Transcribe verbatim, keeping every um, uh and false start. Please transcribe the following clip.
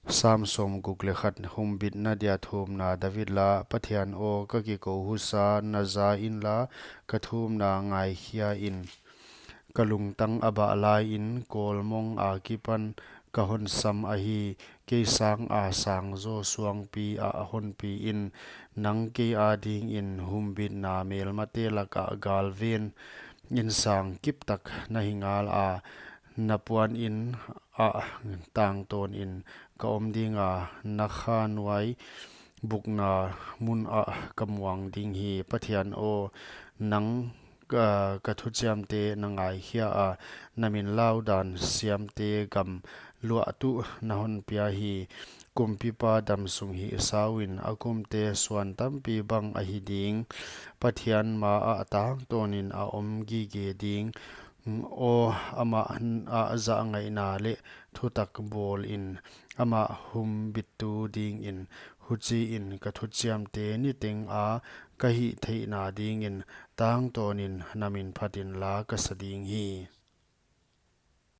Sam sawmguk leh khat. Humbitna dia thumna. David la. Pathian aw, ka kikou husa, na za inla, ka thumna ngaikhia in. Ka lungtang a bah laiin, kawlmong akipan ka hon sam ahi. Kei sanga sang zaw suangpi ah honpi in. Nang kei adingin humbitna melmate lakah galven insang kiptak na hi ngala, na puanin ah tangtawnin ka om dinga, na kha nuai bukna mun ah ka muang ding hi. Pathian aw, nang ka, ka thuchiamte na ngaikhia a, na min laudan siamte gam luah tuh na hon pia hi. Kumpipa damsung hihsauin, a kumte suan tampi bang ahi ding. Pathian maah tangtawnin a om gige ding. Aw, amah a zahngaihna leh thutak bawlin, amah humbittu dingin, huchiin ka thuchiamte niteng a ka hihtheihna dingin, tangtawnin na min phat inla ka sa ding hi.